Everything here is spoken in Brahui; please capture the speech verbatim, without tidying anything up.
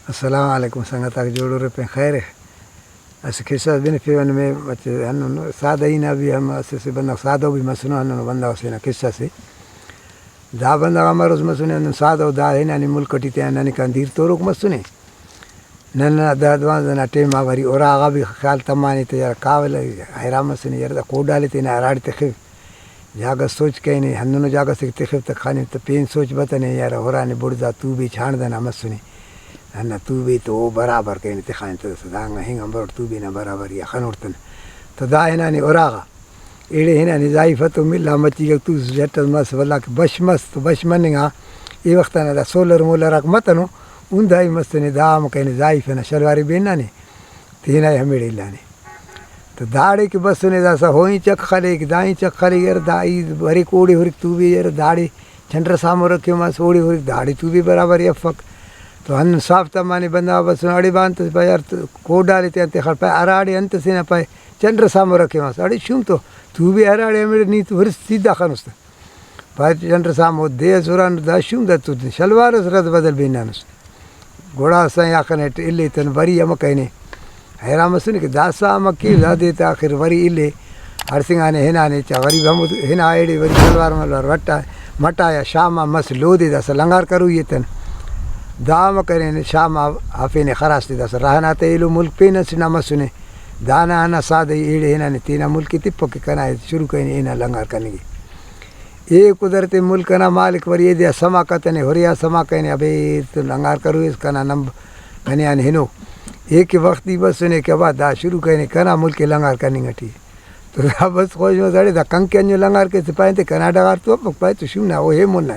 السلام علیکم سنگتاک، جوڑ ارے پین خیر ءِ۔ اسہ قصہ ئس بنفیوہ نمے، مچہ ہندن سادہ ای نا بھی ہم اسہ اسہ بندغ سادہ بھی مسنو، ہندن بندغ سے نا قصہ سے۔ دا بندغ امروز مسنے، ہندن سادہ و دا ہنانی ملک ٹی تینا ننکان دیر توروک مسنے۔ نن دا دوانزہ نا ٹائم آ وری اراغا بھی خیال تمانے تہ یار کاول حیران مسنے یار دا کوڈالے تینا ہراڑے تخو۔ جاگہ سوچ کرینے، ہندنو جاگہ سے تخفتہ خانم تہ پین سوچ بتنے یار، ہرانے بڑزا توبے چاندہ نا مسنے، ہندا توبے تو او برابر کرینے تخانے تہ داسہ دانگا ہنگ آن بروٹ توبے نا برابر یا خنوٹ تن۔ تو دا ہنانے اراغا، ایڑے ہنانے زائیفہ تو ملا مچیگہ توس جٹ ئس مس ولدا کہ بش مس تو بش مننگا، اے وخت انا دا سولر مولر آک متنو، ہنداہی مسنے دا ہم کرینے زائیفہ نا شلوارے بینانے، تینا ہمیڑے الانے۔ تو داڑے کہ بسنے داسہ ہو اینچک خلیک، دا اینچک خلیک، یار دا ای بریک اوڑے ہُرک توبے، یار داڑے چنڈرسامو رکھے مس، اوڑے ہُرک داڑے توبے برابر افک۔ تو ہندن صاف تمانے بندغ بسنے، اڑے با انت پائے یار، کوڈالے تے انت خڑ پائے، ہراڑے انت سے نا پائے چنڈرسامو رکھے مس، اڑے شوم تو توبے ہراڑے ہمیڑے نی تو ہُرس سیدھا خنوس تہ۔ پائے چنڈرسامو دے ئس ہُران دا شوم دا تو شلوار ئس رد بدل بینانس۔ گڑا سائیں آخنے ٹی الیتن وری امہ کرینے۔ حیران مسنے کہ داسہ امہ کیو، دادے تہ آخر وری الے ہڑسنگانے ہنانے چا وری ہمود ہنا ایڑے وری سلوار ملوار وٹا مٹایا شام آ مس لودے داسہ لنگار کروئی ایتن۔ دا امہ کرینے شام آ ہفینے خراس تے داسہ رہنا تہ ایلو ملک پین اسہ نا مسنے۔ دانا ہنا سادہ ای ایڑے ہنانے تینا ملک ئے تپک کہ کنا شروع کرینے ہنا لنگار کننگے۔ اے قدرت ملک ئنا مالک وری ایدے آ سما کتنے، ہُرے آ سما کرینے، ابے تو لنگار کروئے اس کنا نمب کنے آن ہنو۔ اے کہ وختی بسنے کہ ابا دا شروع کرینے کنا ملک ئے لنگار کننگ ٹی۔ تو دا بس خوش مس، اڑے دا کنکہ انجو لنگار کیسہ پائے انتے کنا ڈغار تو افک، پائے تو شوم نا او ہیمون نا۔